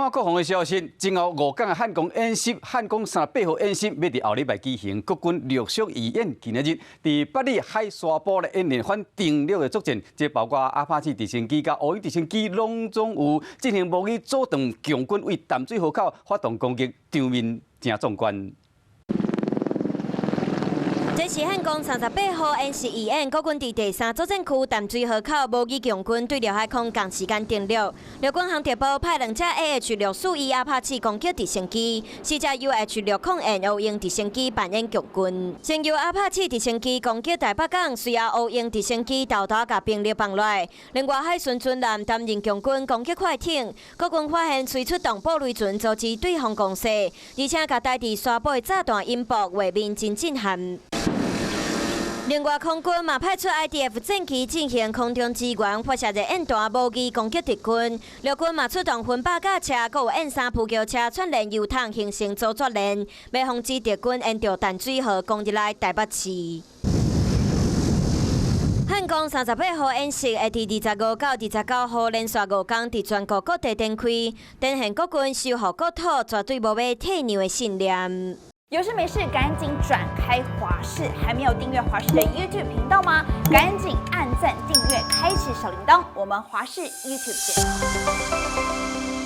看國防的消息，今後5天的漢光演習，漢光38號演習欲佇後禮拜舉行，國軍陸續預演。今仔日佇八里海沙埔來演練反登陸的作戰，這包括阿帕契直升機佮烏鷹直升機攏總有進行模擬組裝強軍對淡水河口發動攻擊，場面誠壯觀。這是漢光38號演習預演，國軍佇第三作戰區淡水河口模擬共軍對陸海空仝時間登陸。陸軍航特部派兩架 AH-64E 阿帕契攻擊直升機，四架 UH-60N 烏鷹直升機扮演共軍。先由阿帕契直升機攻擊台北港，隨後烏鷹直升機偷偷共兵力放落來。另外海巡船艦擔任共軍攻擊快艇，國軍發現隨出動布雷船阻止對方攻勢，而且共埋佇沙埔的炸彈引爆，畫面真震撼。另外，空軍嘛派出 IDF 戰機進行空中支援，發射熱焰彈模擬攻擊敵軍。陸軍嘛出動分百架車，閣有 M3鋪橋車串聯油桶形成操作鏈，欲防止敵軍沿著淡水河攻入來台北市。漢光38號演習會佇25到29號連續5天佇全國各地展開，展現國軍守護國土絕對無欲退讓的信念。有事沒事趕緊轉開華視，還沒有訂閱華視的 YouTube 頻道嗎？趕緊按讚、訂閱、開啟小鈴鐺，我們華視 YouTube 見。